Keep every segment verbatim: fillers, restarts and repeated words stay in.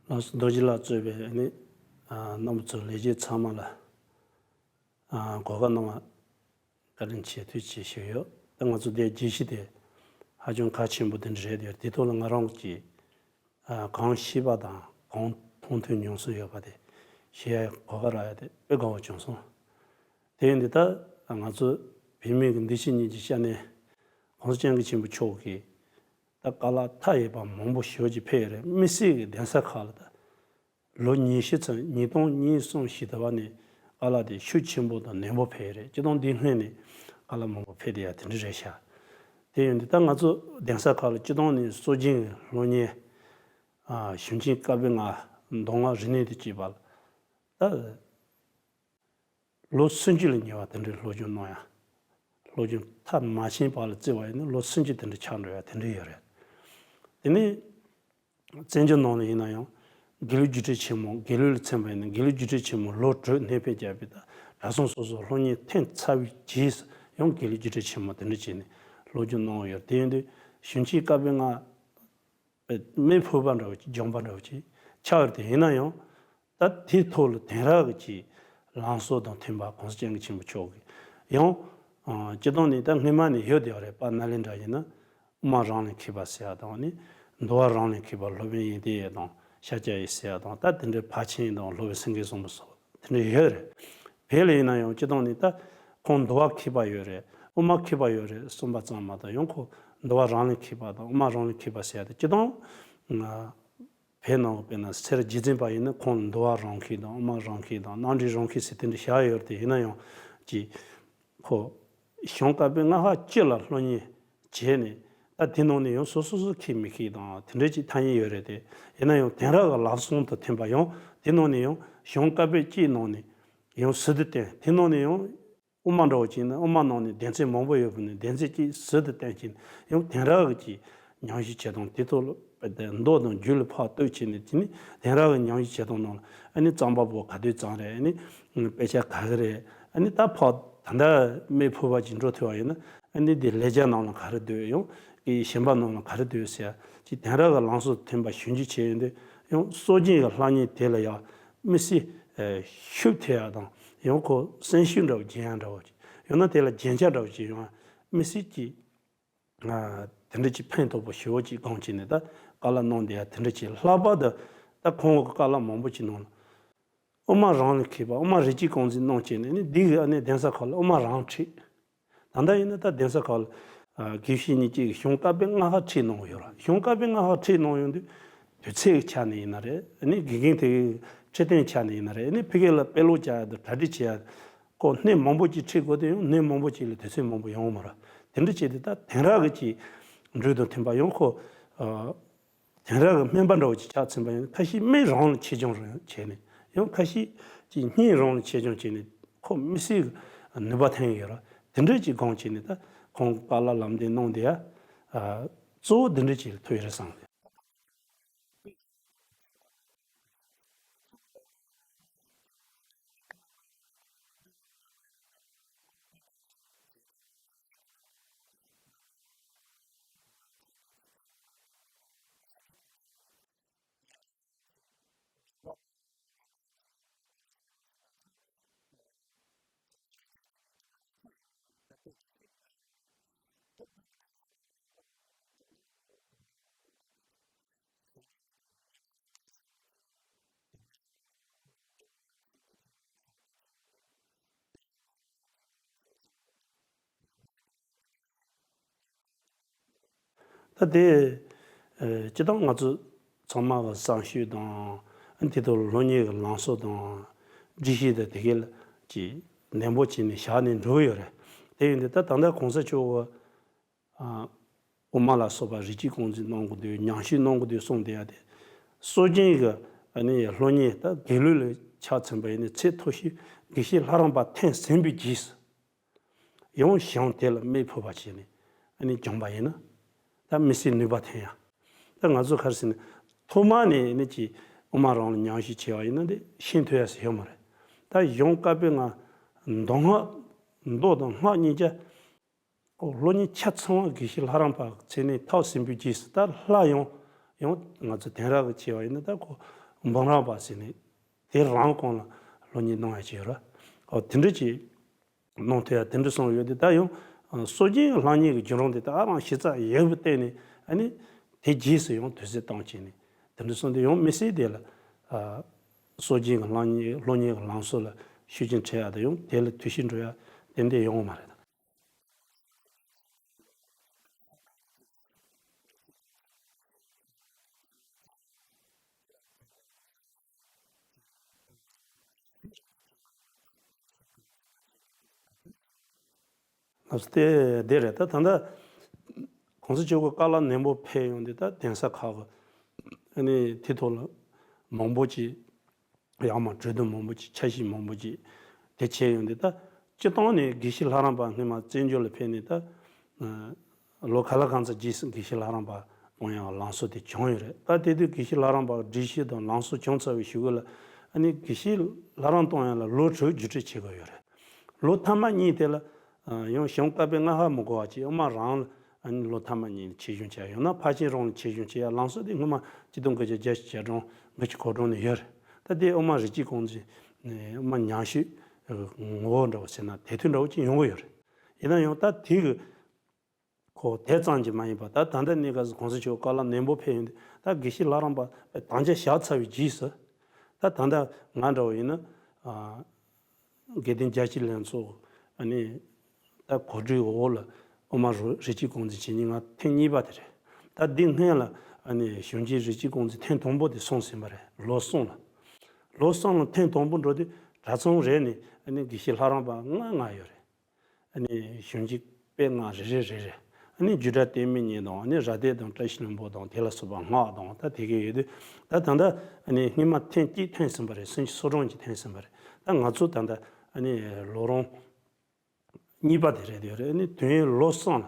ལགས་སོ། རྡོ་རྗེ་ལགས་གཙོས་པའི་ཨ་ནི་ཨ་རྣམ་པ་ཚོ་ལས་བྱེད་ཚང་མ་ལ་ཨ་གོ་སྐབས་གནང་བ་བཀའ་དྲིན་ཆེ་ཐུགས་རྗེ་ཆེ་ཞུ་ཡོད། ད་ང་ཚོ་འདིའི་བརྗོད་གཞི་དེ་ཧ་ཅང་གལ་ཆེན་པོ་དེ་འདྲ་རེད་ཡོད། དེ་ཐོག་ལ་ང་རང་གིས་ཨ་གང་ཤེས་པ་དང་གང་མཐོང་ཐོས་མྱོང་གསོས་ཡོད་པ་དེ་བཤད་ཡ་གོ་སྐབས་རག་ཡ་དེ་དཔེ་དགའ་བོ་བྱུང་སོང་། དེ་ཡིན་དུས་ད་ང་ཚོ་བོད་མི་གི་འདུ་ཤེས་གཉིས་ཀྱི་ཤ་གནད་༸གོང་ས་༸སྐྱབས་མགོན་ཆེན་པོ་མཆོག་གིས་ད་དཀའ་ལས་མཐའ་ཡས་པ་མང་པོ་ཞེ་པོ་ཅིག་ཕེབས་ཡོད་རེད། དམིགས་བསལ་གྱི་གདན་ས་ཁག་ལ་ད་ལོ་ཉི་ཤུ་ཙམ་ཉིས་སྟོང་ཉི་ཤུ་རྩ་གསུམ་བཞི་ཟླ་བ་ནས་དཀའ་ལས་དེ་ཤུགས་ཆེན་པོ་དང་ནན་པོ་ཕེབས་ཡོད་རེད། སྤྱིར་བཏང་འདི་སྔོན་ནས་དཀའ་ལས་མང་པོ་ཕེབས་བསྡད་ཡ་དེ་འདྲ་རེད་ཤག་དེ་ཡིན་དུས་ད་ང་ཚོ་གདན་ས་ཁག་ལ་སྤྱིར་བཏང་ནས་སྲོལ་རྒྱུན་གྱི་སློབ་གཉེར་ཨ་གཞུང་ཆེན་བཀའ་པོད་ལྔ་མདོ་སྔགས་རིག་གནས་དང་བཅས་པ་ལ་ད། ལོ་སུམ་ཅུ་ལ་ཉེ་བ་དེ་འདྲའི་སློབ་སྦྱོང་གནང་ཡ། སློབ་སྦྱོང་མཐར་མ་ཕྱིན་བར་ལ་བརྩི་བ་ཡིན་ན་ལོ་སུམ་ཅུ་དེ་འདྲ་ཆགས་འགྲོ་ཡ་དེ་འདྲ་ཡོད་རེད། དེ་ནས་བཙན་བྱོལ་ནང་ལ་ཡིན་ན་ཡང་དགེ་ལུགས་རྒྱུགས་སྤྲོད་ཆེན་མོ་དགེ་ལུགས་ལ་ཚན་པ་ཡིན་ན་དགེ་ལུགས་རྒྱུགས་སྤྲོད་ཆེན་མོ་ལོ་དྲུག་གནས་སྤོས་བརྒྱབ་པའི་ད་གྲྭ་ཚང་སོ་སོ་སློབ་གཉེར་ཐེངས་ཚར་བའི་རྗེས་སུ་ཡང་དགེ་ལུགས་རྒྱུགས་སྤྲོད་ཆེན་མོ་དེ་འདྲ་བྱས་ནས་སློབ་སྦྱོང་གནང་ཡོད་རེད། དེ་ཡིན་དུས་གཞུང་ཆེན་བཀའ་པོད་ལྔ། མེ་ཕུ་བ་འདྲ་བོ་ཅིག་སྦྱོང་བ་འདྲ་བོ་ཅིག་ཆགས་ཡོད་རེད། དེ་ཡིན་ན་ཡང་ད་དེའི་ཐོག་ལ་དེང་རབས་ཀྱི་ལམ་སྲོལ་དང་མཐུན་པ་གོང་ས་སྐྱབས་མགོན་ཆེན་པོ་མཆོག་གིས་ཡང་སྤྱིར་བཏང་ནས་ད་སྔོན་མ་ནས་ཡོད་བསྡད་པ་རེད། དཔལ་ནཱ་ལེནྡྲ་ཡིན་ན་དབུ་མ་རང་ལ་མཁས་པ་ཟེར་ཡ་དང་ནི་འདུལ་བ་རང་ལ་མཁས་པ་སློབ་དཔོན་དབྱིག་ལྡན་དང་ཤཱཀྱ་ཡི་ཟེར་ཡ་དང་ད་དེ་འདྲའི་ཕར་ཕྱིན་དང་སློབ་དཔོན་སེང་གེ་བཟང་པོ་སོགས། དེ་འདྲ་ཡོད་རེད། བོད་ལ་ཡིན་ན་ཡང་སྤྱིར་བཏང་ནས་ད་ཁོང་འདུལ་བ་མཁས་པ་ཡོད་རེད། དབུ་མ་མཁས་པ་ཡོད་རེད་གསུངས་པ་ཙམ་མ་གཏོགས་ཡང་ཁོ་འདུལ་བ་རང་ལ་མཁས་པ་དང་དབུ་མ་རང་ལ་མཁས་པ་ཟེར་ཡ་དེ་སྤྱིར་བཏང་ང་བོད་ནང་གི་དཔེར་ན་སེ་ར་རྗེ་བཙུན་པ་ཡིན་ན་ཁོང་འདུལ་བ་རང་མཁས་དང་དབུ་མ་རང་མཁས་དང་རྣམ་འགྲེལ་རང་མཁས་ཟེར་དེ་འདྲ་བཞག་ཡོད་རེད། དེ་ཡིན་ན་ཡང་ཅིག་ཁོ་གཞུང་བཀའ་པོད་ལྔ་པ་སྤྱི་ལ་སློབ་གཉེར་བྱས་ནས་ད་དེ་ནང་ནས་ཡང་སོ་སོ་སོ་མཁས་མི་མཁས་དང་དེ་འདྲ་ཅིག་ཐ་སྙད་ཡོད་རེད་དེ། ཡིན་ན་ཡང་དེང་རབས་ཀྱི་ལམ་སྲོལ་དང་མཐུན་པ་ཡང་དེ་ནང་ནས་ཡང་གཞུང་བཀའ་པོད་གཅིག་ནང་ནས་ཡང་ཟུར་དུ་བསྟན། དེ་ནང་ནས་ཡང་དབུ་མ་འདྲ་བོ་ཅིག་ཡིན་ན་དབུ་མ་ནང་ནས་སྡེ་ཚན་མང་པོ་ཡོད་པ་ནས་སྡེ་ཚན་གཅིག་ཟུར་དུ་བསྟན་གྱིན་ཡང་དེང་རབས་ཀྱི་ཉམས་ཞིབ་བྱེད་སྟངས་དེ་ཐོག་ལ་མདོ་དང་རྒྱུད་ལ་ཕར་གཏུགས་བྱས་ནས་དེ་ནི་དེང་རབས་ཀྱི་ཉམས་ཞིབ་བྱེད་སྟངས་ནང་ལ་ཨ་ནི་རྩོམ་པ་པོ་ག་དུས་བརྩམས་རེད། ཨ་ནི་དཔེ་ཆ་ག་གི་རེད། ཨ་ནི་ད་ཕར་ད་ལྟ་མེ་ཕུ་བ་ཅིག་འགྲོ་ཐུབ་པ་ཡིན་ན་ཨ་ནི་དེ་ལེགས་སྦྱར་ནང་ལ་ག་རེ་འདུག་ཡང་གི་གཞན་པ་ནང་ལ་ག་རེ་འདུག་ཟེར་ཅིག་དེང་རབས་ཀྱི་ལམ་སྲོལ་མཐུན་པ་ཞིབ་འཇུག་བྱས་ཡོང་དུས་ཡང་སྲོལ་རྒྱུན་གྱི་སློབ་གཉེར་དེ་ལ་ཡང་དམིགས་བསལ་ཤུགས་ཐེབས་ཡ་དང་ཡང་ཁོ་སེམས་ཤུགས་འདྲ་བོ་རྒྱས་ཡ་འདྲ་བོ་ཅིག་ཡང་ན་དེ་ལ་རྒྱན་ཆ་འདྲ་བོ་ཅིག་ཡོང་ཡ་དམིགས་བསལ་གྱི་དེ་འདྲ་ཅིག་ཕན་ཐོགས་པོ་ཞེ་པོ་ཅིག་སྒོམ་བྱས་ནས་ད་བཀའ་སློབ་གནང་བསྡད་ཡ་དེ་འདྲ་ཅིག་ལྷག་པར་དུ་ད་ཁོང་གི་བཀའ་སློབ་མང་པོ་ཅིག་ནང་ལ། དབུ་མ་རང་ལ་མཁས་པ་དབུ་མ་རིགས་གཅིག་རྐང་འཛིན་གནང་བྱས་ནས་ནི་འདི་གི་ཨ་ནི་གདན་ས་ཁག་ལ་དབུ་མ་རང་ཁྲིད། ད་ལྟ་ཡིན་ན་ད་གདན་ས་ཁག་ལ་དགེ་བཤེས་གཉིས་གཅིག་གི་གཞུང་བཀའ་པོད་ལྔ་པ་ཁྲིད་གནང་ཡོད་ར། གཞུང་བཀའ་པོད་ལྔ་པ་ཁྲིད་གནང་ཡོང་དུས་དུས་ཚོད་ཀྱི་ཆ་ནས་ཡིན་ན་རེད། ཨ་ནི་དགེ་རྒན་དེ་གི་ཁྲིད་སྟོན་ཆ་ནས་ཡིན་ན་རེད། ཨ་ནི་ཕ་གི་ལ་དཔེ་ཀློག་བྱ་ཡ་དང་གྲ་སྒྲིག་བྱེད་ཡ་ཁོ་སྣེ་མང་པོ་ཅིག་ཁྲིད་དགོས་དུས་ཡང་སྣེ་མང་པོ་ཅིག་ལ་དུས་ཚོད་མང་པོ་ཡོང་མ་ར། དེ་འདྲ་བྱས་ཏེ་ད་དེང་རབས་ཀྱི་ཅིག་འགྲོས་དང་མཐུན་པ་ཡང་ཁོ། དེང་རབས་ཀྱི་སྨན་པ་འདྲ་བོ་ཅིག་ཆགས་ཟིན་པ་ཡིན་ན་ཁ་ཤས་སྨན་རང་ལ་ཆེད་སྦྱོང་རང་བྱས་ནས་ཡང་ཁ་ཤས་ཀྱིས་བརྙན་རང་ལ་ཆེད་སྦྱོང་བྱས་ནས་ཁོ་དམིགས་བསལ་གྱི་ནུས་པ་ཐོན་ཡོད་ར། དེ་འདྲ་ཅིག་སྒོམ་བྱས་ནས་ད་ཁོང་བཀའ་སློབ་ལམ་སྟོན་གནང་བསྡད་ཡ་གཙོ་བོ་དེ་འདྲ་ཅིག་ལ་ཐུག་ཡོད་རེད་བསམ་སྟེ། ད་དེ་སྤྱིར་བཏང་ང་ཚོ་ཚང་མ་གི་བསམ་ཤེས་དང་དེ་དང་སློབ་གཉེར་གྱི་ལམ་སྲོལ་དང་སྒྲིག་གཞི་དང་དེ་གའི་ལ་ཅིག་ནན་པོ་བྱས་ནས་བཞག་ནས་འགྲོ་གི་ཡོད་རེད། དེ་ཡིན་དུས་ད་ད་ལྟ་གོང་ས་མཆོག་གི་དབུ་མ་ལ་སོགས་པ་རིགས་གཅིག་རྐང་འཛིན་གནང་དགོས་འདུག་ཉམས་ཞིབ་གནང་དགོས་འདུག་གསུངས་བསྡད་ཡ་དེ་སྲོལ་རྒྱུན་གྱི་ཨ་ནི་སློབ་གཉེར་ད་དགེ་ལུགས་ལ་ཆ་མཚོན་པ་ཡིན་ན་ཚད་མཐོ་ཤོས་དགེ་བཤེས་ལྷ་རམས་པ་ཐོན་ཟིན་པའི་རྗེས་སུ་ཡང་གཞུང་དེ་ལ་མེ་ཕུ་བ་བྱས་ནས་ཨ་ནི་སྦྱངས་པ་ཡིན་ན་ད་མི་སེར་ནུས་པ་ཐོན་ཡ། ད་ང་ཚོ་ག་རེ་ཟེར་ན་ཐོག་མ་ནས་ཨ་ནི་ཅིག་དབུ་མ་རང་ལ་ཉམས་ཞིབ་བྱས་པ་ཡིན་ན་དེ་ཤེས་ཐུབ་ཡ་ཟེར་ཡོད་མ་རེད། ད་གཞུང་བཀའ་པོད་ལྔ་མདོ་སྔགས་མདོ་དང་སྔགས་གཉིས་ཀ་ཁོ་སློབ་གཉེར་ཆ་ཚང་བ་དགེ་བཤེས་ལྷ་རམས་པ་ཚད་ནས་ཐོབ་ཟིན་པའི་རྗེས་སུ་ད་སླར་ཡང་ཡང་ང་ཚོ་དེང་རབས་ཀྱི་བྱས་པ་ཡིན་ན་ད་ཁོ་ འབུམ་རམས་པ་ཟེར་ནས་དེ་རང་གོང་ལ་སློབ་གཉེར་གནང་ཡ་ཅིག་ཡོད་རེད། ཨོ་དེ་འདྲ་ཅིག་གནང་ཐུབ་ཡ་དེ་འདྲ་སོང་ཡོད་དེ། ད་ཡང་སྲོལ་རྒྱུན་གྱི་སློབ་གཉེར་གྱི་བརྒྱུད་རིམ་དེ་ད་རང་གཞི་རྩ་ཡོད་པའི་སྟེང་ནས་ཨ་ནི་དེ་རྗེས་སུ་ཡང་དུས་ཚོད་བཏང་བྱས་ནས་དེ་འདྲ་སོང་དུས་ཡང་དམིགས་བསལ་དེ་ལ་ཨ་སྲོལ་རྒྱུན་གྱི་སློབ་གཉེར་སློབ་གཉེར་གྱི་ལམ་སྲོལ་ལ་ཤུགས་རྐྱེན་འཕྲད་ཡ་དང་ཡང་དེ་ལ་དུས་ཞིག་འགྲོ་ཡ་དེ་འདྲ་ཡོང་བ་མ་རེད། ལགས་སོ། དེ་དེ་རེད། ད་ད་ལྟ་གོང་ས་མཆོག་གི་བཀའ་སློབ་ནན་པོ་ཕེབས་ཡོང་དུས་ད་གདན་ས་ཁག་གི་ཨ་ནི་དེ་ཐོག་ལ་མང་པོ་ཅིག་ཡང་མ་གྲོས་བསྡུར་མང་པོ་ཅིག་འཆར་གཞི་མང་པོ་ཅིག་དེ་བྱས་ཡོང་དུས་ད་སྤྱིར་བཏང་ནས་དགེ་བཤེས་ལྷ་རམས་པ་སྔོན་མ་བཙན་བྱོལ་ལ་ཕེབས་ནས་ད་ལོ་ག་ལ་གང་ཙམ་རྗེས་སུ་དགེ་བཤེས་ལྷ་རམས་པ་གཏོང་ཡག་ལམ་སྲོལ་དེ་བྱུང་ཡོད་རེད། ད་དེ་དུས་དགེ་བཤེས་ལྷ་རམས་པ་སྒྲིག་གཞི་དང་ལམ་སྲོལ་བྱུང་ཚར་བའི་གཞུག་གུ་ལ་ཨ་ནི་དགེ་བཤེས་ལྷ་རམས་གཏོང་ཡག་ལ་ལོ་དྲུག་བརྒྱུད་སྤྲོད་བྱེད་དགོས་ཡོད་རེད། ལོ་ཐ་མ་གཉིས་དེ་ལ་ཡང་གཞུང་བཀའ་པོད་ལྔ་ཧ་མི་གོ་བ་ཅིག་དབུ་མ་རང་ལ་ཨ་ནི་ལོ་ཐ་མ་གཉིས་ལ་ཆེད་གཞུང་བྱས། ཡང་ན་ཕར་ཕྱིན་རང་ལ་ཆེད་གཞུང་བྱས་ཡག་ལམ་སྲོལ་དེ་སྔོན་མ་ཆིག་སྟོང་དགུ་བརྒྱ་བརྒྱད་ཅུ་གྱ་གྲངས་དགུ་བཅུ་གོ་གྲངས་ནས་ཡོད་རེད། ད་དེ་དབུ་མ་རིགས་གཅིག་རྐང་འཛིན་དབུ་མ་ཉམས་ཞིབ་ངོ་བོ་འདྲ་བོ་ཟེར་ན་དེ་དུས་འདྲ་བོ་ཅིག་ཡོང་གི་ཡོད་རེད། ཡིན་ན་ཡང་ད་དེ་གི་ཁོ་དེ་ཙམ་གྱིས་མ་ཡིན་པར་ད་ད་ལྟ་གནས་སྐབས་སུ་གོང་ས་མཆོག་བཀའ་སློབ་ནན་པོ་ཕེབས་ཡོང་དུས་ད་དགེ་བཤེས་ལྷ་རམས་པ་དམ་བཅའ་བཞག་ཚར་བའི་རྗེས་སུ་ད་ད་ལྟ་ང་འདྲ་བོ་ཡིན་ན་ཨ། དགེ་ལྡན་རྒྱལ་སྤྱི་ལྷན་ཚོགས་ཨ་ནི་ད་གོ་སྒྲིག་འོག་ལ་དབུ་མ་རུ་རིགས་གཅིག་རྐང་འཛིན་བྱེད་མཁན་ང་ཐེངས་གཉིས་པ་དེ་རེད། ད་འདི་སྔོན་ལ་ཨ་ནི་གཞུང་ཆེན་རིགས་གཅིག་རྐང་འཛིན་ཐེངས་དང་པོ་དེ་སོང་ཟིན་པ་རེད། ལོ་གསུམ་ལ། ལོ་གསུམ་ལ་ཐེངས་དང་པོ་འགྲོ་དུས་གྲྭ་ཚང་རེ་ནས་ཨ་ནི་དགེ་བཤེས་ལྷ་རམས་པ་ལྔ་ལྔ་ཡོད་རེད། ཨ་ནི་གཞུང་ཆེན་པོད་ལྔ་རེ་རེ་རེ་རེ། ཨ་ནི་རྒྱུད་གྲྭ་བསྟན་པའི་ཉིན་དང་ཨ་ནི་ར་སྡེ་དང་བཀྲ་ཤིས་ལྷུན་པོ་དང་དེ་ལ་སོགས་པ་སྔགས་དང་ད་དེ་གའི་ཡོད་དུས་ད་ད་ལྟ་ཨ་ནི་སྔོན་མ་ཐེངས་གཅིག་ཐོན་ཟིན་པ་རེད། སུམ་ཅུ་སོ་གྲངས་ཀྱིས་ཐོན་ཟིན་པ་རེད། ད་ང་ཚོ་ད་ལྟ་ཨ་ནི་ལོ་རིམ་གཉིས་པ་དེ་རེད་ཡོད་རེད། ཨ་ནི་དུས་ཡུན་ལོ་གསུམ་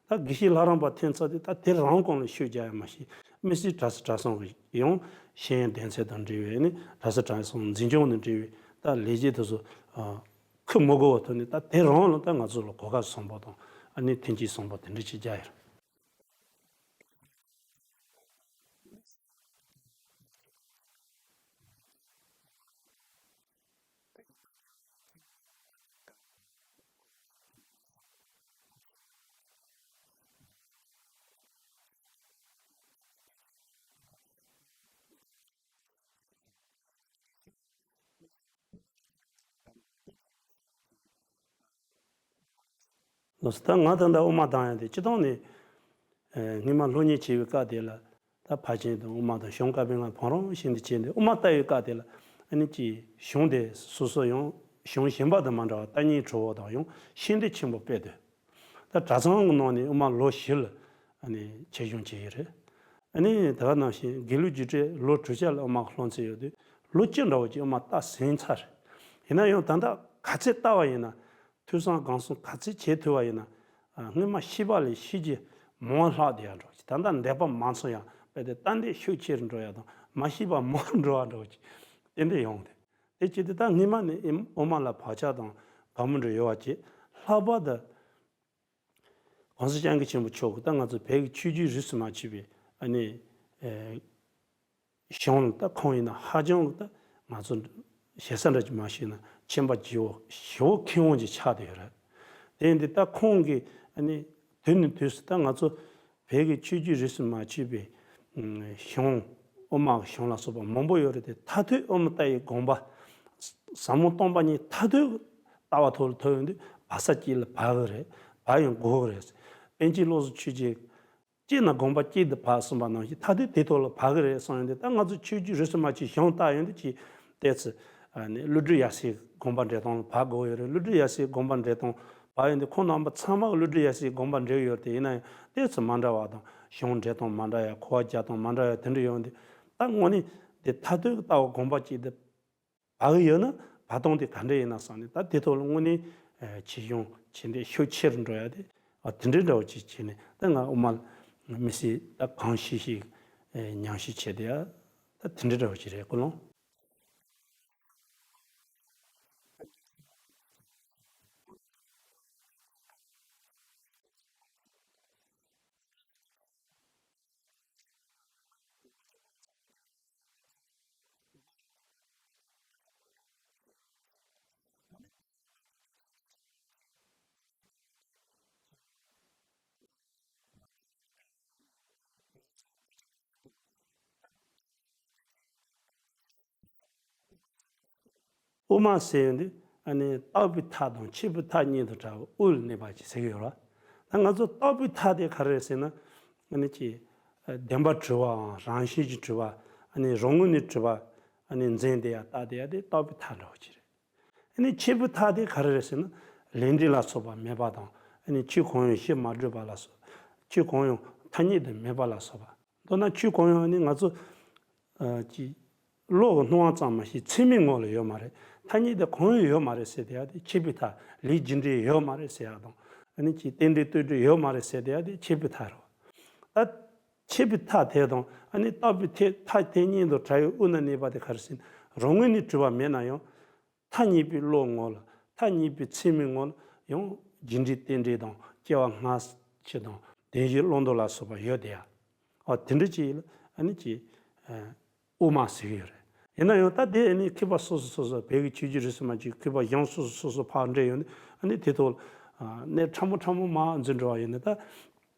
ལ་ད་དགེ་བཤེས་ལྷ་རམས་པ་ཐོན་ཚར་དུས་ད་དེ་རང་གོང་ལ་ཤུགས་རྒྱག་ཡ་མ་ཤེས། དམིགས་བསལ་གྲྭ་ས་གྲྭ་ཚང་གི་ཡང་ཤེས་ཡོན་སྡེ་ཚན་དང་འབྲེལ་བའི་ཨ་ནི་གྲྭ་ས་གྲྭ་ཚང་འཛིན་སྐྱོང་དང་འབྲེལ་བའི་ད་ལས་བྱེད་དེ་ཚོ་ཁུར་མི་དགོས་པ་ཐོག་ནས་ད་དེ་རང་ལ་ད་ང་ཚོ་ལ་གོ་སྐབས་བཟང་པོ་དང་ཨ་ནི་མཐུན་རྐྱེན་བཟང་པོ་དེ་འདྲ་ཅིག་རྒྱག་ཡོད། ལགས་སོ། ད་ང་ད་ལྟ་དབུ་མ་བཏང་ཡ་དེ་སྤྱིར་བཏང་ནས་ཨེ་སྔོན་མ་སློབ་གཉེར་བྱེད་པའི་སྐབས་དེ་ལ་ད་ཕར་ཕྱིན་དང་དབུ་མ་དང་གཞུང་བཀའ་པོད་ལྔ་བང་རིམ་བཞིན་དུ་བྱས་ཏེ་དབུ་མ་ལྟ་བའི་སྐབས་དེ་ལ་ཨ་ནི་ཅིག་གཞུང་དེ་སོ་སོ་ཡང་གཞུང་གཞན་པ་དང་མ་འདྲ་བར་ལྟ་ཉན་སྤྲོ་བོ་དང་ཡང་ཤེས་འདོད་ཆེན་པོ་དཔེ་འདུག་ད་གྲྭ་ཚང་གི་ནང་ནས་དབུ་མ་ལོ་བཞི་ལ་ཨ་ནི་ཆེད་སྦྱོང་བྱེད་ཀྱི་རེད། ཨ་ནི་ད་ག་ནང་བཞིན་དགེ་ལུགས་རྒྱུགས་སྤྲོད་ལོ་དྲུག་ཅུ་ལ་དབུ་མ་སློབ་ཚན་ཡོད་དུས་ལོ་བཅུ་འདྲ་བོ་ཅིག་དབུ་མ་ལྟ་ཟིན་ཚར་རེད། ཡིན་ན་ཡང་ད་ལྟ་ག་ཚོད་ལྟ་བ་ཡིན་ན་ཐོས་བསམ་སྒོམ་གསུམ་ག་ཚོད་བྱེད་ཐུབ་པ་ཡིན་ན་ཨ་སྔོན་མ་ཤེས་པ་ལས་ཤེས་རྒྱུ་མང་བ་ལྷག་བསྡད་ཡ་འདྲ་བོ་ཅིག་ད་ལྟ་འདས་པ་མ་ཚང་ཡང་དཔེ་དེ་ལྟ་འདོད་ཤུགས་ཆེ་རུ་འགྲོ་ཡ་དང་མ་ཤེས་པ་མང་རུ་འགྲོ་བ་འདྲ་བོ་ཅིག་དེ་འདྲ་ཡོང་དེ། དེ་བྱེད་དུས་ད་སྔོན་མ་ནས་ཨེམ་དབུ་མ་ལ་བག་ཆགས་དང་དགའ་མོས་འདྲ་ཡོད་པ་བྱས། ལྷག་པར་དུ་༸གོང་ས་༸སྐྱབས་མགོན་ཆེན་པོ་མཆོག་གིས་ད་ང་ཚོ་བོད་ཀྱི་ཆོས་བརྒྱུད་རིས་སུ་མ་ཆད་པའི་ཨ་ནི་ཨེ་གཞུང་ལ་ད་ཁོང་ཡིན་ན་ཧ་ཅང་གི་ད་ང་ཚོ་ཞེ་ས་འདྲ་ཅིག་མ་ཞུས་ན་མཁྱེན་པ་ཇི་བོ་ཞེ་བོ་མཁས་དབང་ཅིག་ཆགས་བསྡད་ཡོད་རེད། དེ་ཡིན་དུས་ད་ཁོང་གིས་ཨ་ནི་དུས་ནས་དུས་སུ་ད་ང་ཚོ་བོད་ཀྱི་ཆོས་བརྒྱུད་རིས་སུ་མ་ཆད་པའི་ཨ་གཞུང་དབུ་མ་གཞུང་ལ་སོགས་པ་མང་པོ་ཡོད་རེད་དེ། མཐར་ཐུག་དབུ་མ་ལྟ་བའི་དགོངས་པ་ཟབ་མོ་སྟོང་པ་ཉིད་མཐར་ཐུག་ལྟ་བ་ཐོག་ལ་ཐུག་ཡོང་དུས་བག་ས་གཅིག་ལ་བག་གི་རེད། བག་ཡང་དགོས་གི་རེད། པཎ་ཆེན་བློ་བཟང་ཆོས་རྒྱན་གཅིག་ན་དགོངས་པ་གཅིག་ཏུ་བག་གསུངས་པ་ནང་བཞིན་མཐར་ཐུག་དེ་ཐོག་ལ་བག་གི་རེད་གསུངས་ཡོང་དུས་ད་ང་ཚོ་ཆོས་བརྒྱུད་རིས་སུ་མ་ཆད་གཞུང་ལྟ་ཡོང་དུས་ཀྱི་ཏོག་ཙམ་ཨ་ནི་ཀླུ་སྒྲུབ་ཡབ་སྲས་དགོངས་པ་འགྲེལ་སྟངས་ལ་བག་དགོས་ཡོད་རེད། ཀླུ་སྒྲུབ་ཡབ་སྲས་དགོངས་པ་འགྲེལ་སྟངས་བག་ཡོང་དུས་ཁོང་རྣམ་པ་ཚང་མ་གི་ཀླུ་སྒྲུབ་ཡབ་སྲས་དགོངས་པ་འགྲེལ་ཡོད་རེད་དེ། ཡིན་ན་ཡང་ཏོག་ཙམ་མ་འདྲ་བ་དང་གཞུང་འགྲེལ་སྟངས་མ་འདྲ་ཡ་གོ་བ་རྒྱག་སྟངས་མ་འདྲ་ཡ་དེ་འདྲ་ཡོང་དུས་ད་དངོས་གནས་དེ་མཐར་ཐུག་གི་ལྟ་བ་དགོངས་པ་གཅིག་ཏུ་བག་གི་ཡོད་ན་བག་སྟངས་དེ་ག་འདྲ་ཡིན་ན་བསམ་ནས་ད་དེ་ཐོག་ལ་དངོས་གནས་ཆེད་སྦྱོང་བྱེད་འདོད་ཤུགས་ཆེ་རུ་འགྲོ་ཡ་དེ་དེ་འདྲའི་འདྲ་བོ་ཅིག་བྱས་ནས་ད་ང་དབུ་མ་ལ་དམིགས་བསལ་ད་གང་ཤེས་ཤེས་ཉམས་ཞིབ་བྱས་བསྡད་ཡ་ད་དེ་འདྲའི་འདྲ་བོ་ཅིག་རེད། ཀུན་སློང་། དབུ་མ་ཟེར་ཡོང་དུས་ཨ་ནི་བརྟག་པའི་མཐའ་དང་ཕྱེད་པའི་མཐའ་གཉིས་དུ་བྲལ་བའི་དབུ་ལ་གནས་པ་ཅིག་ཟེར་གྱི་ཡོད་རེད། ད་ང་ཚོ་བརྟག་པའི་མཐའ་དེ་ག་རེ་རེད་ཟེར་ན། ཨ་ནི་ཅིག་བདེན་པར་གྲུབ་པའམ་རང་བཞིན་གྱིས་གྲུབ་པ། ཨ་ནི་རང་ངོས་ནས་གྲུབ་པ། ཨ་ནི་འཛིན་བསྡད་ཡ་བརྟག་བསྡད་ཡ་དེ་བརྟག་པའི་མཐའ་འདྲ་བོ་ཅིག་རེད། ཨ་ནི་ཕྱེད་པའི་མཐའ་དེ་ག་རེ་རེད་ཟེར་ན། ལས་འབྲས་ལ་སོགས་པ་མེད་པ་དང་། ཨ་ནི་ཆོས་གང་ཡང་གཞི་མ་གྲུབ་པ་ལ་སོགས། ཆོས་གང་ཡང་ཐ་སྙད་དུ་མེད་པ་ལ་སོགས་པ། མདོར་ན་ཆོས་གང་ཡང་ནི་ང་ཚོ་ཨ་ཀྱི་བློ་གི་སྣང་བ་ཙམ་མ་ཞིག་ཚད་མའི་ངོ་ལ་ཡོད་མ་རེད། ཐ་སྙད་དུ་གང་ཡང་ཡོད་མ་རེད་ཟེར་བསྡད་ཡ་དེ་ཕྱེད་པའི་མཐའ། ལས་རྒྱུ་འབྲས་ཡོད་མ་རེད་ཟེར་ཡ་དང་། ཨ་ནི་ཀྱི་རྟེན་འབྲེལ་ལྟོས་གྲུབ་ཡོད་མ་རེད་ཟེར་བསྡད་ཡ་དེ་ཕྱེད་པའི་མཐའ་རེད། ད་ཕྱེད་པའི་མཐའ་དེ་དང་ཨ་ནི་བརྟག་པའི་མཐའ་དེ་གཉིས་དུ་བྲལ་བའི་དབུ་ན་གནས་པ་དེ་ག་རེ་ཟེར་ན། རང་ངོས་ནས་གྲུབ་པ་མེད་ན་ཡང་། ཐ་སྙད་པའི་བློ་ངོ་ལ། ཐ་སྙད་པའི་ཚད་མའི་ངོ་ལ་ཡང་རྒྱུ་འབྲས་རྟེན་འབྲེལ་དང་སྐྱེ་བ་སྔ་ཕྱི་དང་བདེན་བཞིའི་བླང་དོར་ལ་སོགས་པ་ཡོད་དེ་ཡ། ཨ་དེ་འདྲ་ཅིག་ལ་ཨ་ནི་ཅིག་ཨ་དབུ་མ་ཟེར་གྱི་ཡོད་རེད། ཡིན་ན་ཡང་ད་དེ་ཨ་ནི་མཁས་པ་སོ་སོ་སོ་སོ་བོད་ཀྱི་ཆོས་བརྒྱུད་རིས་སུ་མ་ཆད་མཁས་པ་གཞན་སོ་སོ་སོ་སོ་ཕར་འདྲེས་ཡོང་དུས་ཨ་ནི་དེ་ཐོག་ལ་ཨ་གནད་ཕྲ་མོ་ཕྲ་མོ་མར་འཛུལ་འགྲོ་བ་ཡིན་ན། ད་བོད་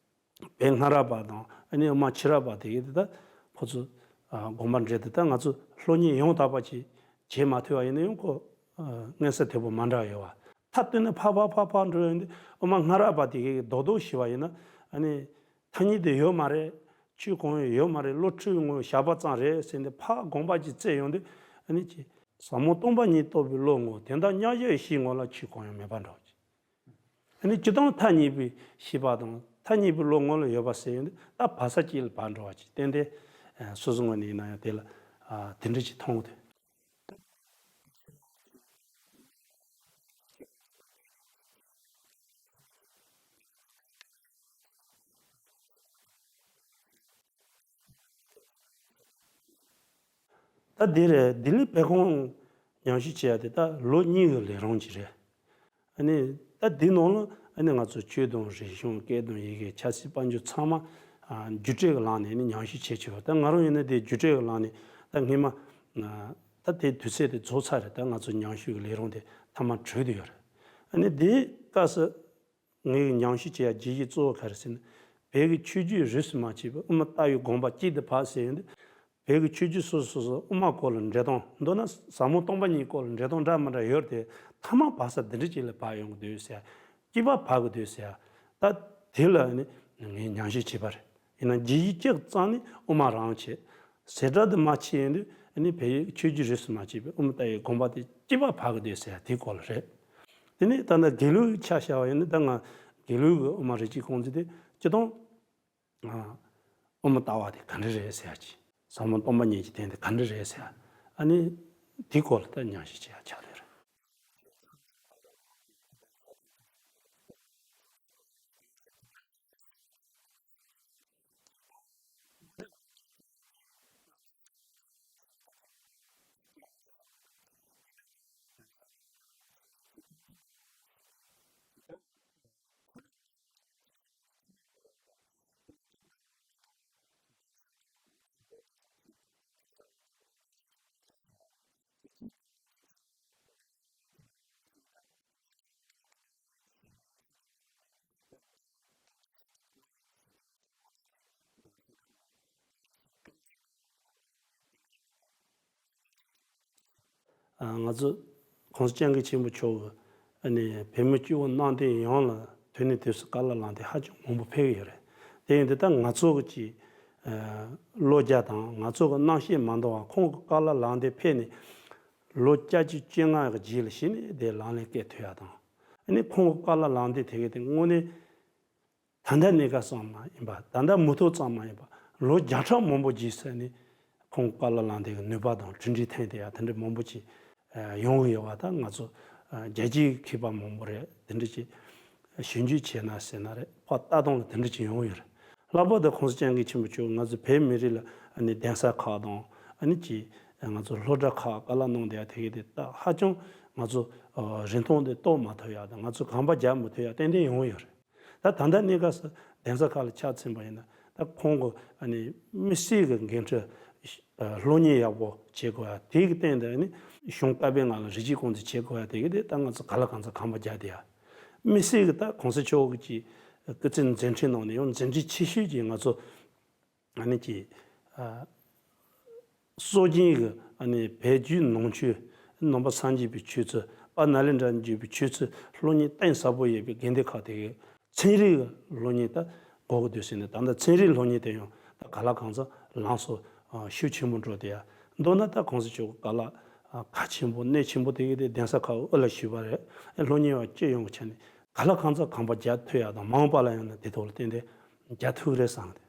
སྔ་རབས་པ་དང་ཨ་ནི་དབུ་མ་ཕྱི་རབས་པ་དེ་གས་དེ་ད་ཁོ་ཚོ་ཨ་དགོངས་པ་འགྲེལ་དེ་ད་ང་ཚོ་སློབ་གཉེར་ཡང་དག་པ་ཅིག་བྱེད་མ་ཐུབ་པ་ཡིན་ན་ཡང་ཁོ་ཨ་མངོན་གསལ་དོད་པོ་མ་འདྲ་ཡོད་པ། མཐའ་བཏོན་ནས་ཕར་ཕར་ཕར་ཕར་འགྲོ་ཡོང་དུས་དབུ་མ་སྔ་རབས་པ་དེ་གས་རྡོག་རྡོག་ཞུས་པ་ཡིན་ན། ཨ་ནི་ཐ་སྙད་དུ་ཡོད་མ་རེད། ཆོས་གང་ཡང་ཡོད་མ་རེད། བློ་འཁྲུལ་བའི་ངོ་བོ་ཞགས་པ་ཙམ་རེད་ཟེར་ནས་ཕར་དགོངས་པ་ཅིག་བཙལ་ཡོང་དུས། ཨ་ནི་ཅིག་ཟབ་མོ་སྟོང་པ་ཉིད་རྟོགས་པའི་བློ་ངོ་དེ་དག་མཉམ་གཞག་གི་གཞིའི་ངོ་ལ་ཆོས་གང་ཡང་མེད་པ་འདྲ་བ་ཅིག་ཨ་ནི་སྤྱིར་བཏང་ཐ་སྙད་པའི་ཤེས་པ་དང་ཐ་སྙད་པའི་བློ་ངོ་ལ་ཡོད་པ་ཟེར་ཡོང་དུས། ད་བག་ཆགས་གཅིག་ལ་བག་འགྲོ་བ་ཅིག་ཏན་ཏན་སོ་སོ་ངོས་ནས་ཡིན་ན་ཡང་དེ་ལ་ཨ་དེ་འདྲ་ཅིག་མཐོང་གི་འདུག་ད་འདིར་ལྡི་ལི་བོད་ཁང་ཉམས་ཞིབ་བྱེད་ཡ་དེ་ད་ལོ་གཉིས་ཀྱི་ལས་རིམ་ཅིག་རེད། ཨ་ནི་ད་འདི་ནང་ལ་ཨ་ནི་ང་ཚོ་ཆོས་དང་རིག་གཞུང་། སྐད་དང་ཡི་གེ། ཆབ་སྲིད། དཔལ་འབྱོར་ཚང་མ་ཨ་རྒྱུགས་སྤྲོད་ཀྱི་ལམ་ནས་ཨ་ནི་ཉམས་ཞིབ་བྱེད་ཆོག་ད་ང་རང་ཡིན་ན་དེ་རྒྱུགས་སྤྲོད་ཀྱི་ལམ་ནས་ད་སྔོན་མ་ཨ་ད་དེ་དུས་ཚོད་དེ་རྫོགས་ཚར་རེད། ད་ང་ཚོ་ཉམས་ཞིབ་ཀྱི་ལས་རིམ་དེ་མཐའ་མ་གྲོལ་བསྡད་ཡོད་རེད། ཨ་ནི་དེའི་སྐབས་སུ་ངའི་ཉམས་ཞིབ་བྱེད་ཡ་བརྗོད་གཞི་གཙོ་བོ་ག་རེ་ཟེར་ན། བོད་ཀྱི་ཆོས་བརྒྱུད་རིས་སུ་མ་ཆད་པའི་དབུ་མ་ལྟ་བའི་དགོངས་པ་གཅིག་ཏུ་བབས་ཟེར་ཡོང་དུས། བོད་ཀྱི་ཆོས་བརྒྱུད་སོ་སོ་སོ་སོ་དབུ་མ་སྐོར་ལ་འགྲེལ་སྟངས། མདོར་ན་ཟབ་མོ་སྟོང་པ་ཉིད་སྐོར་ལ་འགྲེལ་སྟངས་འདྲ་མི་འདྲ་ཡོད་དེ། མཐའ་མ་བབས་ས་འདི་འདྲ་ཅིག་ལ་བབས་ཡོང་གི་འདུག་ཟེར། གཅིག་པ་བབས་ཀྱི་འདུག་ཟེར། ད་དེ་ལ་ནི་ངས་ཉམས་ཞིབ་བྱས་པ་རེད། ཡིན་ན་བརྗོད་གཞི་གཅིག་བརྩམས་ནས་དབུ་མ་རང་བྱས། ཟེར་སྒྲ་དེ་མ་ཕྱེ་ཡོང་དུས་ཨ་ནི་བོད་ཀྱི་ཆོས་བརྒྱུད་རིས་སུ་མ་ཆད་པའི་དབུ་མ་ལྟ་བའི་དགོངས་པ་དེ་གཅིག་པ་བབས་ཀྱི་འདུག་ཟེར་དེའི་སྐོར་ལ་རེད། དེ་ནས་ད་ལྟ་དགེ་ལུགས་ཀྱི་ཆ་བཞག་པ་ཡིན་ན། ད་ང་དགེ་ལུགས་ཀྱི་དབུ་མ་རིགས་གཅིག་སྐོང་ཚུལ་དེ་སྤྱིར་བཏང་ཨ་དབུ་མ་ལྟ་བ་དེ་ག་འདྲ་རེད་ཟེར་ཡ་ཅིག་ཟབ་མོ་སྟོང་པ་ཉིད་ཀྱི་དོན་དེ་ག་འདྲ་རེད་ཟེར་ཡ། ཨ་ནི་དེའི་སྐོར་ལ་ད་ཉམས་ཞིབ་བྱེད་ཡ་ཆགས་ཡོད་རེད། ང་ཚོ་༸གོང་ས་༸སྐྱབས་མགོན་ཆེན་པོ་མཆོག་གིས་ཨ་ནི་བོད་མི་སྐྱེ་བོ་གནམ་བསྟན་ཡོངས་ལ་དུས་ནས་དུས་སུ་བཀའ་སློབ་ལམ་སྟོན་ཧ་ཅང་མང་པོ་ཕེབས་ཡོད་རེད། དེ་ཡིན་དུས་ད་ང་ཚོ་གི་ཅིག་ཨ་བློ་རྒྱ་དང་ང་ཚོ་གི་རྣམ་ཤེས་མ་འདང་བ། ཁོང་གི་བཀའ་སློབ་ལམ་སྟོན་ཕེབས་ནས་ལོ་བརྒྱད་ཅུ་བཅོ་ལྔ་གི་རྗེས་ལ་གཞི་ནས་དེ་ལག་ལེན་བཀལ་ཐུབ་ཡ་དང་། ཨ་ནི་ཁོང་གི་བཀའ་སློབ་ལམ་སྟོན་དེ་གས་དེ་དངོས་གནས་ད་ལྟ་གནས་སྐབས་ཙམ་མ་ཡིན་པ། ད་ལྟ་མུ་མཐུད་ཙམ་མ་ཡིན་པ། ལོ་བརྒྱ་ཕྲག་མང་པོ་རྗེས་ཟེར་ནས་ཁོང་བཀའ་སློབ་ལམ་སྟོན་གྱི་ནུས་པ་དང་གྲུབ་འབྲས་ཐོན་བསྡད་ཡ་དེ་འདྲ་མང་པོ་ཅིག་ཡོང་གི་ཡོད་པ། ད་ང་ཚོ་རྒྱལ་སྤྱིའི་མཁས་པ་མང་པོ་རེད། དེ་འདྲ་ཅིག་ཞིབ་འཇུག་བྱས་ན་ཟེར་ན་རེད། ཕར་ལྟ་སྟངས་ལ་དེ་འདྲ་ཅིག་ཡོང་གི་ཡོད་རེད། ལྷག་པར་དུ་༸གོང་ས་༸སྐྱབས་མགོན་ཆེན་པོ་མཆོག་ང་ཚོ་བོད་མི་རིགས་ལ་ཨ་ནི་གདན་ས་ཁག་དང་། ཨ་ནི་ཅིག་ང་ཚོ་སློབ་གྲྭ་ཁག་བཀའ་སློབ་གནང་བསྡད་ཡ་དེ་གས་དེ་ད་ཧ་ཅང་ང་ཚོ་རིན་ཐང་དེ་རྟོགས་མ་ཐུབ་ཡ་དང་། ང་ཚོ་གོམ་པ་རྒྱག་མི་ཐུབ་ཡ་ཏན་ཏན་ཡོང་གི་ཡོད་རེད། ད་ད་ལྟ་གནས་སྐབས་སུ་གདན་ས་ཁག་ལ་ཆ་མཚོན་པ་ཡིན་ན། ད་ཁོང་གི་ཨ་ནི་དམིགས་བསལ་གྱི་འགན་འཁྲི་སློབ་གཉེར་ཡག་པོ་བྱེད་དགོས་ཡ། དེ་གི་སྟེང་དུ་ཨ་ནི་གཞུང་བསྟར་པའི་ངང་ལ་རིགས་གཅིག་རྐང་འཛིན་བྱེད་དགོས་ཡ་དེ་གི་དེ་ད་ང་ཚོ་གང་ལ་གང་འཚམ་གོམ་པ་རྒྱག་བསྡད་ཡ། དམིགས་བསལ་གྱི་ད་གོང་ས་མཆོག་གི་ཅིག་སྐུ་ཚེ་མཛད་འཕྲིན་ནང་ནས་ཡང་མཛད་འཕྲིན་ཆེ་ཤོས་ཀྱི་ང་ཚོ་ཨ་ནི་ཅིག་ཨ་སྲོལ་རྒྱུན་གྱི་ཨ་ནི་བོད་བརྒྱུད་ནང་ཆོས་ ནང་པ་སངས་རྒྱས་པའི་ཆོས་ཚུལ། དཔལ་ནཱ་ལེནྡྲ་བརྒྱུད་པའི་ཆོས་ཚུལ་སློབ་གཉེར་གཏིང་ཟབ་པོ་ཡོད་པའི་དགེ་འདུན་ཁག་དེ་གས་ཚན་རིག་གི་སློབ་གཉེར་ད་དགོས་ཀྱི་འདུག་ཟེར་ནས། ད་ལྟ་ཚན་རིག་སློབ་གཉེར་དེ་ཡང་ད་ག་ལ་གང་འཚམ་ལམ་སང་ཤུགས་ཆེན་པོ་འགྲོ་བསྡད་ཡ། མདོར་ན་ད་གོང་ས་མཆོག་གི་བཀའ་སློབ་གལ་ཆེན་པོ་གནད་ཆེན་པོ་དེ་གས་དེ་གདན་ས་ཁག་གི་དབུ་བླ་ཞུས་པ་རེད། སློབ་གཉེར་བ་སྤྱི་ཡོངས་ཀྱི་ཆ་ནས་ག་ལ་གང་འཚམ་གོམ་པ་རྒྱག་ཐུབ་ཡ་དང་། མ་འོངས་པ་ལ་ཡང་ན་དེ་ཐོག་ལ་ཏན་ཏན་རྒྱག་ཐུབ་ཀྱི་རེད་བསམ་གི།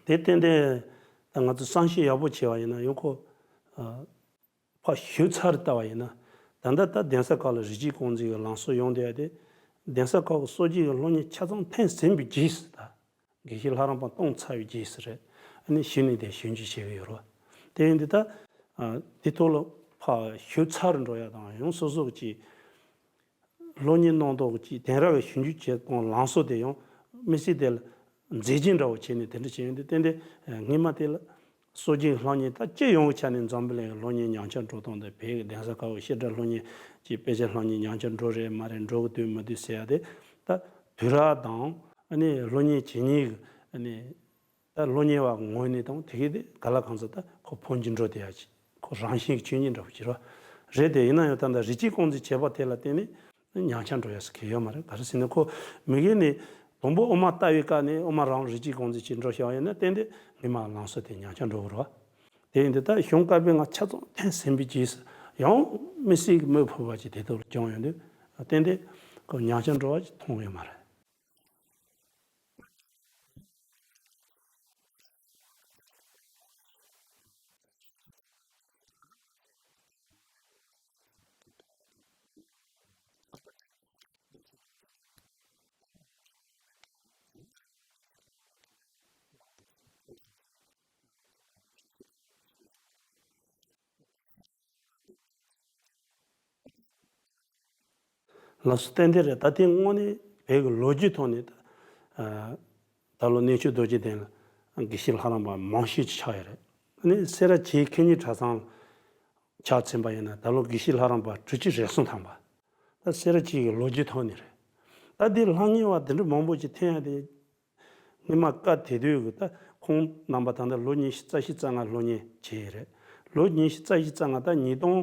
དེ་ཏན་ཏན་ད་ང་ཚོ་བསམ་ཤེས་ཡག་པོ་བྱས་པ་ཡིན་ན། ཡང་ཁོ་ཨ་ཕར་ཞིབ་ཚགས་ལྟ་བ་ཡིན་ན། ད་ལྟ་ད་གདན་ས་ཁག་ལ་རིགས་གཅིག་རྐང་འཛིན་གྱི་ལམ་སྲོལ་ཡོང་བསྡད་ཡ་དེ། གདན་ས་ཁག་གི་སྲོལ་རྒྱུན་གྱི་སློབ་གཉེར་ཆ་ཚང་ཐོན་ཟིན་པའི་རྗེས་སུ། ད་དགེ་བཤེས་ལྷ་རམས་པ་བཏང་ཚར་བའི་རྗེས་སུ་རེད། ཨ་ནི་གཞི་ནས་དེ་ཞིབ་འཇུག་བྱེད་ཀྱི་ཡོད་རེད་བ། དེ་ཡིན་དུས་ད་ཨ་དེ་ཐོག་ལ་ཕར་ཞིབ་ཚགས་རུ་འགྲོ་ཡ་དང་། ཡང་སོ་སོ་གི་སློབ་གཉེར་གནང་སྟངས་ཀྱི་དེང་རབས་ཀྱི་ཞིབ་འཇུག་བྱེད་སྟངས་ལམ་སྲོལ་དེ་ཡང་དམིགས་བསལ་དེ་ལ་མཛེས་བརྗོད་འདྲ་བོ་བྱས་ནས་དེ་འདྲ་བྱས་ཡོང་དུས། ཏན་ཏན་སྔོན་མ་དེ་ལ་སྲོལ་རྒྱུན་སློབ་གཉེར་ད་སྤྱི་ཡོངས་ཀྱི་ཆ་ནས་འཛམ་བུ་གླིང་གི་སློབ་གཉེར་ཉམས་ཆག་འགྲོ་སྟངས་དང་། བོད་ཀྱི་གདན་ས་ཁག་གི་བཤད་གྲྭ་སློབ་གཉེར་གྱི་དཔེ་ཆ་སློབ་གཉེར་ཉམས་ཆག་འགྲོ་རེད་མ་རེད། འགྲོ་གི་འདུག་མི་འདུག་ཟེར་ཡ་དེ། ད་དུས་རབས་དང་ཨ་ནི་སློབ་གཉེར་བྱེད་མཁན་གྱི་ཨ་ནི་ད་སློབ་གཉེར་བ་ངོས་ནས་དང་དེ་གས་དེ་ག་ལ་གང་འཚམ་ད་ཁོ་ཕོ་འགྱུར་འགྲོ་བསྡད་ཡ་ཅིག་ཁོ་རང་བཞིན་གྱི་ཆོས་ཉིད་འདྲ་བོ་ཅིག་རེད་བ། རེད་དེ། ཡིན་ན་ཡང་ད་ལྟ་རིགས་གཅིག་རྐང་འཛིན་བྱས་པ་དེ་ལ་བརྟེན་ནས་ཉམས་ཆག་འགྲོ་ཡ་ཟེར་མཁན་ཡོད་མ་རེད། ག་རེ་ཟེར་ན་ཁོ་མི་སྒེར་ནས་དང་པོ་དབུ་མ་ལྟ་བའི་སྐབས་ནས་དབུ་མ་རང་རིགས་གཅིག་རྐང་འཛིན་ཅིག་འགྲོ་བཞག་ཡོད་ན། ཏན་ཏན་སྔོན་མ་ལམ་སྲོལ་དེ་ཉམས་ཆག་འགྲོ་གི་རེད་བ། དེ་ཡིན་དུས་ད་གཞུང་བཀའ་པོད་ལྔ་ཆ་ཚང་ཐོན་ཟིན་པའི་རྗེས་སུ། ཡང་དམིགས་བསལ་གྱི་མི་ཕོད་པ་ཅིག་དེ་ཐོག་ལ་བྱུང་ཡོང་དུས། ཏན་ཏན་ཁོ་ཉམས་ཆག་འགྲོ་བ་ཅིག་མཐོང་ཡོད་མ་རེད། ལགས་སོ། ཏན་ཏན་རེད། ད་དེ་དངོས་གནས་བོད་ཀྱི་ལོ་རྒྱུས་ཐོག་ནས་ད་ཨ་ད་ལོ་གནས་མཆོག་རྡོ་རྗེ་གདན་ལ་དགེ་བཤེས་ལྷ་རམས་པ་མང་ཤོས་ཅིག་ཆགས་ཡོད་རེད། ཨ་ནི་སེ་ར་བྱེས་ཁེ་ཉིན་གྲྭ་ཚང་ཆ་ཚང་པ་ཡིན་ན། ད་ལོ་དགེ་བཤེས་ལྷ་རམས་པ་དྲུག་ཅུ་རེ་གསུམ་ཐམ་པ། ད་སེ་ར་བྱེས་ཀྱི་ལོ་རྒྱུས་ཐོག་ནས་རེད། ད་དེ་སློབ་གཉེར་བ་དེ་འདྲ་མང་པོ་ཅིག་ཐོན་ཡ་དེ། སྔོན་མ་སྐབས་དེ་དུས་ཀྱི་ད་ཁོང་རྣམ་པ་ད་ལྟ་ལོ་ཉི་ཤུ་རྩ་བཞི་རྩ་ལྔ་སློབ་གཉེར་བྱས་ཡོད་རེད། ལོ་ཉི་ཤུ་རྩ་བཞི་རྩ་ལྔ། ད་ཉིས་སྟོང་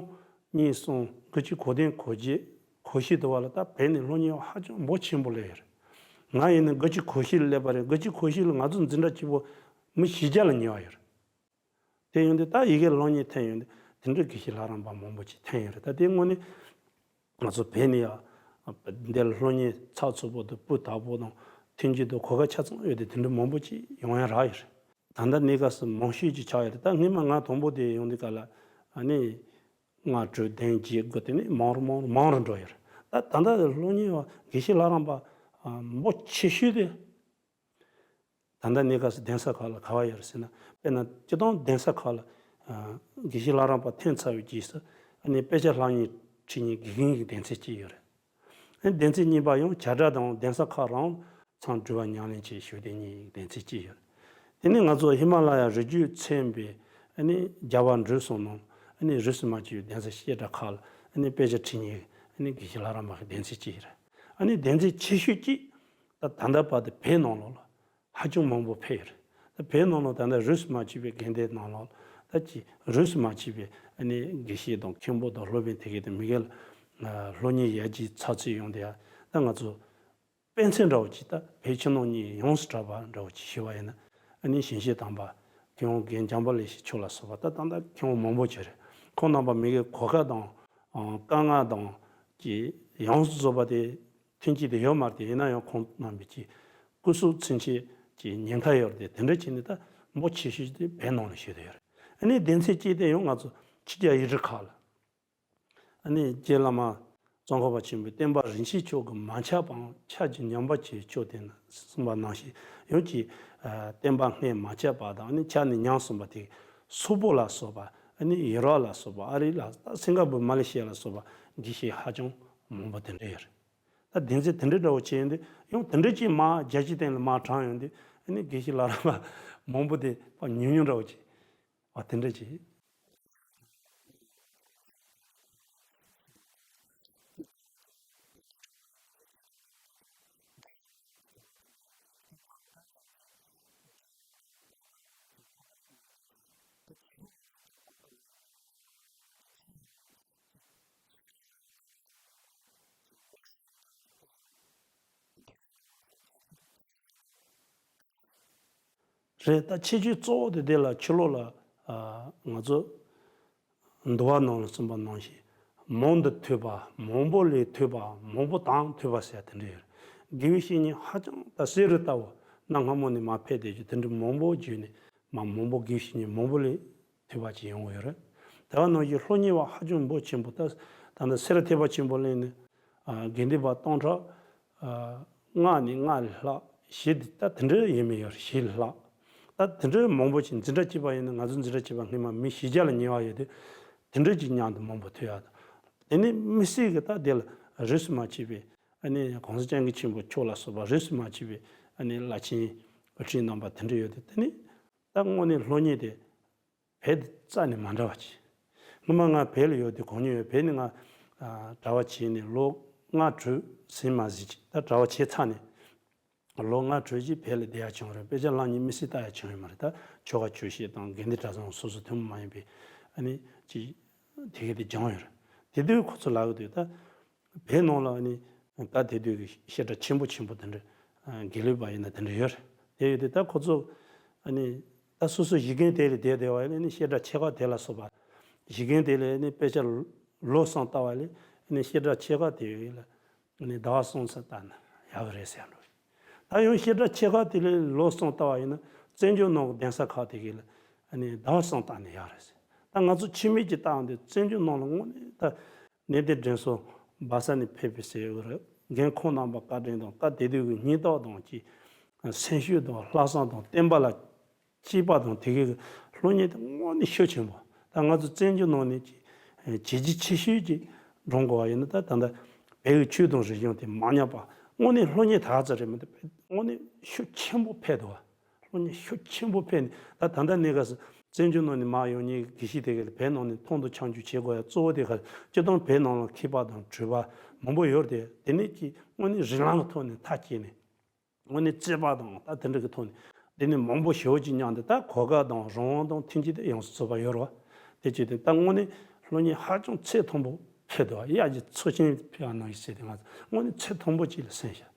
ཉེར་གསུམ་དགུ་བཅུ་གོ་བདུན་གོ་བརྒྱད་གོ་བཞི་དུ་བ་ལ་ད་བོད་ནས་སློབ་གཉེར་བ་ཧ་ཅང་འབོར་ཆེན་པོ་སླེབས་ཡོད་རེད། ང་ཡིན་ན་དགུ་བཅུ་གོ་བཞི་ལ་སླེབས་པ་རེད། དགུ་བཅུ་གོ་བཞི་ལ་ང་ཚོ་འཛིན་གྲྭ་གཅིག་པོ་མི་བཞི་བརྒྱ་ལ་ཉེ་བ་ཡོད་རེད། དེ་ཡོང་དུས་ད་ཡི་གེ་སློབ་གཉེར་ཐོན་ཡོང་དུས་དེ་འདྲའི་དགེ་བཤེས་ལྷ་རམས་པ་མང་པོ་ཅིག་ཐོན་ཡོད་རེད། ད་དེ་དངོས་གནས་ང་ཚོ་བོད་ནས་ཡང་འདིར་སློབ་གཉེར་ཚགས་ཚུད་པོ་དང་སྤུས་དག་པོ་དང་མཐུན་རྐྱེན་དང་གོ་སྐབས་ཆ་ཚང་ཡོད་དེ་དེ་འདྲ་མང་པོ་ཅིག་ཡོང་ཡ་རག་ཡོད་རེད། ད་ལྟ་གནས་སྐབས་སུ་མང་ཤོས་ཅིག་ཆགས་ཡོད་རེད། ད་སྔོན་མ་ང་དང་པོ་དེ་ཡོང་དུས་སྐབས་ལ་ཨ་ནི་ལྔ་དྲུག་བདུན་བརྒྱད་དགུ་དེ་ནས་མང་རུ་མང་རུ་མང་རུ་འགྲོ་ཡོད་རེད། ད་ད་ལྟ་སློབ་གཉེར་བ་དགེ་བཤེས་ལྷ་རམས་པ་འབོར་ཆེ་ཤོས་དེ། ད་ལྟ་གནས་སྐབས་སུ་གདན་ས་ཁག་ལ་ག་བ་ཡོད་རེད་ཟེར་ན། དཔེར་ན་སྤྱིར་བཏང་གདན་ས་ཁག་ལ་ཨ་དགེ་བཤེས་ལྷ་རམས་པ་ཐོན་ཚར་བའི་རྗེས་སུ་ཨ་ནི་དཔེ་ཆ་སློབ་གཉེར་ཁྲིད་མཁན་དགེ་རྒན་གྱི་སྡེ་ཚན་གཅིག་ཡོད་རེད། ཨ་ནི་སྡེ་ཚན་གཉིས་པ་ཡང་བྱ་བྲལ་དང་གདན་ས་ཁག་རང་ཚང་སྒྲུབ་པ་ཉམས་ལེན་བཅས་ཞུ་སྡེ་གཉིས་ཀྱི་སྡེ་ཚན་གཅིག་ཡོད་རེད། དེ་ནས་ང་ཚོ་ཧི་མ་ལ་ཡ་རི་རྒྱུད་ཚན་པའི་ཨ་ནི་རྒྱལ་བ་འབྲུག་གསུམ་ནང་ཨ་ནི་རིས་སུ་མ་ཆད་པའི་གདན་ས་བཤད་གྲྭ་ཁག་ལ་ཨ་ནི་དཔེ་ཆ་ཁྲིད་མཁན་ཨ་ནི་དགེ་བཤེས་ལྷ་རམས་པ་གི་སྡེ་ཚན་གཅིག་ཡོད་རེད། ཨ་ནི་སྡེ་ཚན་ཆེ་ཤོས་གཅིག་ད་ད་ལྟ་བར་དུ་བོད་ནང་ལོགས་ལ་ཧ་ཅང་མང་པོ་ཕེབས་ཡོད་རེད། ད་བོད་ནང་ལ་ད་ལྟ་རིས་སུ་མ་ཆད་པའི་དགེ་འདུན་ནང་ལ་ད་ཅི་རིས་སུ་མ་ཆད་པའི་ཨ་ནི་དགེ་བཤེས་དང་མཁན་པོ་དང་སློབ་དཔོན་དེ་གས་དང་མི་གས་ལ་སློབ་གཉེར་ཡར་རྒྱས་ཚགས་ཚུད་ཡོང་དེ། ཡ་ད་ང་ཚོ་དཔེ་མཚོན་འདྲ་བོ་ཅིག་ད་བོད་ཕྱི་ནང་གཉིས་ཡོངས་སུ་གྲགས་པ་འདྲ་བོ་ཅིག་ཞུ་བ་ཡིན་ན། ཨ་ནི་ཞིང་གཤེགས་དམ་པ་མཁན་དབང་རྒན་འཇམ་དཔལ་ལེགས་བཤད་མཆོག་ལ་སོགས་པ་ད་ད་ལྟ་མཁན་དབང་མང་པོ་ཅིག་རེད། ཁོང་རྣམ་པ་མི་གས་གོ་སྐབས་དང་དཀའ་ངལ་དང་ཅིག་ཡོངས་སུ་རྫོགས་པ་དེ་མཐུན་རྐྱེན་དེ་ཡོད་མ་རེད་དེ། ཡིན་ན་ཡང་ཁོང་རྣམ་པའི་ཅིག་སྐུ་གཟུགས་ཚུན་ཆད་ཀྱི་ཉེན་ཁ་ཡོད་རེད་དེ། དེ་འདྲ་བྱས་ནས་ད་འབོར་ཆེ་ཤོས་དེ་བོད་ནང་ལ་བཞུགས་བསྡད་ཡོད་རེད། ཨ་ནི་སྡེ་ཚན་གཅིག་དེ་ཡང་ང་ཚོ་ཕྱི་རྒྱལ་ཡུལ་གྲུ་ཁག་ལ་ཨ་ནི་རྗེ་བླ་མ་ ཙོང་ཁ་པ་ཆེན་པོའི་བསྟན་པ་རིན་ཆེན་མཆོག་གི་མ་ཁྱབ་པའང་ཆགས་ཀྱི་ཉམས་པ་ཅིག་སྐྱོ་སྟེ་ན་གསུངས་པ་ནང་བཞིན་ཡང་ཅིག་བསྟན་པ་སྔོན་མ་ཁྱབ་པ་དང་ནི་ཆགས་ནས་ཉམས་སོང་བ་དེ་སོག་པོ་ལ་སོགས་པ་ནི་ཡུ་རོབ་ལ་སོགས་པ་ཨ་རི་ལ་སིང་ག་པུར་མ་ལེ་ཤི་ཡ་ལ་སོགས་པ་དགེ་བཤེས་ཧ་ཅང་མང་པོ་དེ་འདྲ་ཡོད་རེད། ད་དེ་ཚོ་དེ་འདྲ་འདྲ་བོ་བྱས་ཡོང་དུས་ཡང་དེ་འདྲ་ཅིག་མ་རྒྱལ་སྤྱིའི་སྟེང་ལ་མ་དྲངས་ཡོང་དུས་ནི་དགེ་བཤེས་ལ་ར་བ་མང་པོ་དེ་ཉུང་ཉུང་འདྲ་བོ་ཅིག་བ་དེ་འདྲ་ཅིག་རེད། ད་ཁྱད་ཆོས་གཙོ་བོ་དེ་དེ་ལ་ཕྱི་ལོགས་ལ་ང་ཚོ་འདུལ་བ་ནང་ལ་གསུངས་པ་ནང་བཞིན་མང་དུ་ཐོས་པ་མང་པོ་ལས་ཐོས་པ་མང་པོ་དང་ཐོས་པ་ཟེར་དེ་འདྲ་ཡོད་རེད། དགེ་བའི་བཤེས་གཉེན་ཧ་ཅང་ད་གསེར་རི་ལྟ་བུ་གནའ་སྔ་མོ་ནས་མ་ཕེབས་བསྡད་རྒྱུ་དེ་འདྲ་མང་པོ་བརྒྱུད་ནས་མ་མང་པོ་དགེ་བའི་བཤེས་གཉེན་མང་པོ་ལས་ཐོས་པ་ཅིག་ཡོང་གི་ཡོད་རེད། དེ་བ་ནང་བཞིན་སློབ་གཉེར་བ་ཧ་ཅང་འབོར་ཆེན་པོ་ད་ད་ལྟ་སེ་ར་ཐེག་པ་ཆེན་པོ་གླིང་ནས་དགེ་འདུན་པ་སྟོང་ཕྲག་ལྔ་ནས་ལྔ་ལས་ལྷག་བཞི་འདི་ད་དེ་འདྲ་ཡིན་མི་ཡོད་རེད། བཞི་ལས་ལྷག་ད་དེ་འདྲ་མང་པོ་ཅིག་འཛིན་གྲྭ་གཅིག་པ་ཡིན་ན་ང་ཚོ་འཛིན་གྲྭ་གཅིག་པ་སྔོན་མ་མི་བཞི་བརྒྱ་ལ་ཉེ་བ་ཡོད་དུས་དེ་འདྲ་ཅིག་མཉམ་དུ་མང་པོ་ཐོས་ཡག་དང་དེ་ནས་དམིགས་བསལ་གྱི་ད་དེ་ལ་རིས་སུ་མ་ཆད་པའི་ཨ་ནི་གོང་ས་སྐྱབས་མགོན་ཆེན་པོ་མཆོག་ལ་སོགས་པ་རིས་སུ་མ་ཆད་པའི་ཨ་ནི་བླ་ཆེན་དབུ་ཁྲིད་རྣམ་པ་དེ་འདྲ་ཡོད་དུས་དེ་ནི་ད་དངོས་གནས་སློབ་གཉེར་དེ། བོད་དེ་རྩ་ནས་མ་འདྲ་བ་ཅིག་སྔོན་མ་ང་བོད་ལ་ཡོད་དུས་གོ་མྱོང་ཡོད། བོད་ནས་ང་གྲྭ་པ་བྱས་ནས་ལོ་ལྔ་དྲུག་ཟིན་མ་ཟིན་ཅིག་ད་གྲྭ་པ་བྱས་ཚར་ནས་ལོ་ལྔ་དྲུག་ཅིག་བོད་ལ་བསྡད་ཡག་བྱུང་རེད། དཔེ་ཆ་བཀླགས་མཁན་དམིགས་བསལ་ལྟ་ཡག་བྱུང་ཡོད་མ་རེད། ད་ཆོ་ག་ཆོས་བཤད་དང་དགེ་འདུན་གྲྭ་ཚང་སོ་སོ་ཐུན་མོང་མ་ཡིན་པའི་ཨ་ནི་ཅིག་དེ་ག་དེ་སྦྱངས་ཡོད་རེད། དེ་དུས་ཁོ་ཚོ་ལབ་ཀྱི་འདུག་ད། བོད་ནང་ལ་ནི་ད་དེ་དུས་ཀྱི་བཤད་གྲྭ་ཆེན་པོ་ཆེན་པོ་དེ་འདྲ་དགེ་ལུགས་པ་ཡིན་ན་དེ་འདྲ་ཡོད་རེད། དེ་ཡོད་དུས་ད་ཁོ་ཚོ་ནི་ད་སོ་སོ་གཞི་རྐང་དེ་ལ་བསྡད་བསྡད་པ་ཡིན་ན་ནི་བཤད་གྲྭ་ཆེ་ཁག་དེ་ལ་སོགས་པ་གཞི་རྐང་དེ་ལ་ནི་དཔེ་ཆ་ལོ་གསུམ་ལྟ་བ་ལས་ནི་བཤད་གྲྭ་ཆེ་ཁག་དེ་ཡོད་ལ་ནི་ཟླ་བ་གསུམ་ཙམ་ལྟ་ན་ཡག་གི་རེད་ཟེར་འགྲོ། ད་ཡང་བཤད་གྲྭ་ཆེ་ཁག་དེ་ལས་ལོ་གསུམ་ལྟ་བ་ཡིན་ན་བཙན་བྱོལ་ནང་གི་གདན་ས་ཁག་དེ་གི་ལ་ནི་ཟླ་བ་གསུམ་ལྟ་ན་ཡག་རེད་ཟེར། ད་ང་ཚོ་ཕྱི་མིག་ཅིག་བལྟ་འདི་བཙན་བྱོལ་ནང་ལ་དངོས་གནས་ད། གནས་བརྟན་དྲན་གསོ་སྦ་ས་ནས་ཕེབས་པའི་ཟེར་ཡོད་རེད། རྒན་ཁོང་རྣམ་པ་བཀའ་དྲིན་དང་ད་དེ་དུས་ཀྱི་སྙིང་སྟོབས་དང་ཀྱི་སེམས་ཤུགས་དང་ལྷག་བསམ་དང་བསྟན་པ་ལ་གཅེས་པ་དང་དེ་གའི་བློ་ངན་དེ་དངོས་གནས་ཤུགས་ཆེན་པོ། ད་ང་ཚོ་བཙན་བྱོལ་ནང་ནས་ཀྱི་བྱས་རྗེས་ཆེ་ཤོས་ཀྱི་སྒྲུང་གོ་བ་ཡིན་ན་ད་ད་ལྟ་བོད་ཀྱི་ཆོས་དང་རིག་གཞུང་དེ་མ་ཉམས་པ་དངོས་གནས་བློ་ངན་ད་ཙམ་རེད་མི་འདུག་དངོས་གནས་ཤུགས་ཆེན་པོ་ཕེབས་འདུག་བ། སློབ་གཉེར་ཤུགས་ཆེན་པོ་ཕེབས་ནས་ད་ད་ལྟ་གནས་སྐབས་སུ་བཙན་བྱོལ་ནང་ནས་མར་ཡོང་མཁན་གྱི་དགེ་བཤེས་དེ་ག་ལ་བོད་ནང་ནས་མཐོང་དུ་ཆ་འཇོག་བྱེད་དགོས་ཡ་གཙོ་བོ་དེ་ག་སྤྱིར་བཏང་བོད་ནང་ལ་མཁས་པ་དང་གྲུབ་པ་མང་པོ་ཡོད་རེད་དེ། དེ་ནས་ཀྱི་དངོས་གནས་རིགས་ལམ་གྱི་ཐོག་ནས་མཐའ་སྐྱེལ་ནས་དངོས་གནས་རྩོད་པ་དང་ད་དེ་འདྲ་གི་ཐོག་ནས་དེ་ནས་མང་པོ་ཞེ་པོ་ཅིག་མཉམ་དུ་ད་གོ་སྐབས་དང་རང་དབང་དང་མཐུན་རྐྱེན་དེ་ཡོངས་སུ་རྫོགས་པ་ཡོད་རེད་བ། དེ་བྱས་ཏེ་ད་དངོས་གནས་སློབ་གཉེར་ཧ་ཅང་ཚད་མཐོན་པོ་ཕེབས་འདུག་བ། གཡག་གི་ཚོ་ཆེན་ཕེབས་པ་ནང་བཞིན་ཟེར་ཏེ་ང་ཚོ་དངོས་གནས་ཚད་མཐོན་པོ་ཅིག་ལ་སེམས་ཤར།